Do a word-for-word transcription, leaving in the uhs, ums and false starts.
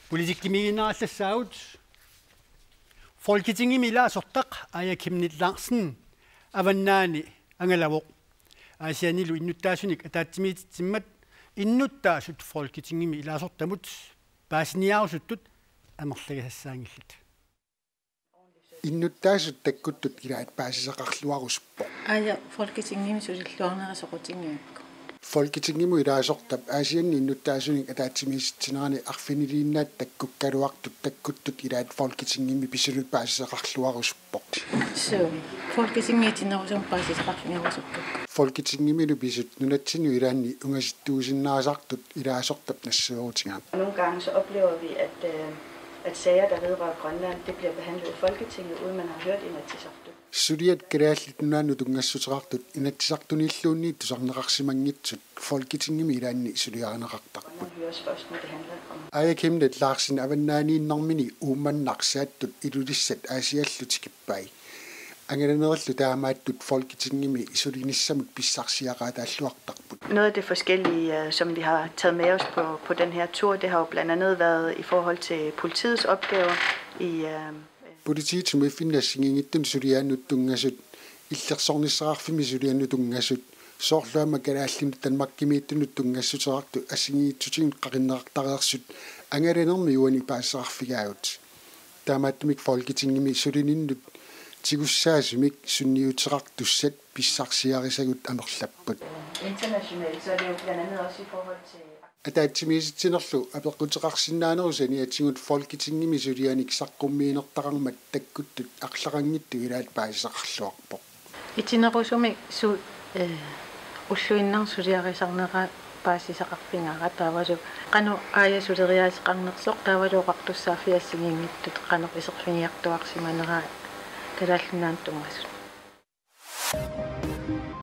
Politikkimiiginnarallassaagut. Folketingimi ilaasortaq Aaja Chemnitz Larsen Avannaani angalavoq. Aasiannilu innuttaasunik ataatsimiititsimmat innuttaasut Folketingimi ilaasortamut paasiniaarusuttut amerlagisassaanngillat. Innuttaasut takkuttut ilaat paasisaqarluarusuppoq. Aaja Folketingimi sulilluarnera soqutiginngilakku? Folketingimut ilaasortap Aasianni innuttaasunik ataatsimiisitsinerani arfiniliinnaat takkukkaluartut takkuttut ilaat Folketingimi pisunut paasisaqarluarusuppoq. Suu, Folketingimi itinerusumik paasisaqarfigerusukkakku? Folketingimilu pisut nunatsinnut ilaanni ungasittuusinnaasartut ilaasortap nassuerutigaaq. Nogle gange så oplever vi, at, øh, at sager, der vedrører Grønland, det bliver behandlet i Folketinget, uden man har hørt Inatsisartut. Suliat Kalaallit Nunaannut tunngassuteqartut Inatsisartuniluunniit tusarneqarsimanngitsut Folketingimi ilaanni suliarineqartarput. Grønland høres først, når det handler om Aaja Chemnitz Larsen Avannaaniinnarmini Uummannaq, Saattut, Ilulissat Aasiallu tikippai. Angalanerillu taamaattut Folketingimi sulinissamut pissarsiaqaataalluartarput. Noget af det forskellige, øh, som vi har taget med os på, på den her tur, det har jo blandt andet været i forhold til politiets opgaver i, øh, Politiit sumiiffinni assigiinngitsunut suliaannut tunngasut, illersornissaqarfimmi suliannut tunngasut, soorlu aamma kalaallinut Danmarkimiittunut tunngassuteqartut assigiinngitsutigut qaqinneqartareersut angalanermi uani paasisaqarfigaagut. Taamaattumik Folketingimi sulininnut tigussaasumik sunniuteqartussat pissarsiarisagut amerlapput. Internationalt, så er det jo blandt andet også i forhold til Ataatsimiisitsinerlu apeqquteqarsinnaanerup saniatigut Folketingimi sulianik saqqummiinertaqarmat takkuttut arlaqanngitsut ilaat paasisaqarluarpoq. Itinerusumik su-, øh, ulluinnarni suliarisarnera paasisaqarfigaara, taavalu qanoq Aaja suleriaaseqarnersoq taavalu oqartussaaffik assigiinngitsut qanoq iserfigiartuaarsimanera Kalaallit Nunaannut tunngasut.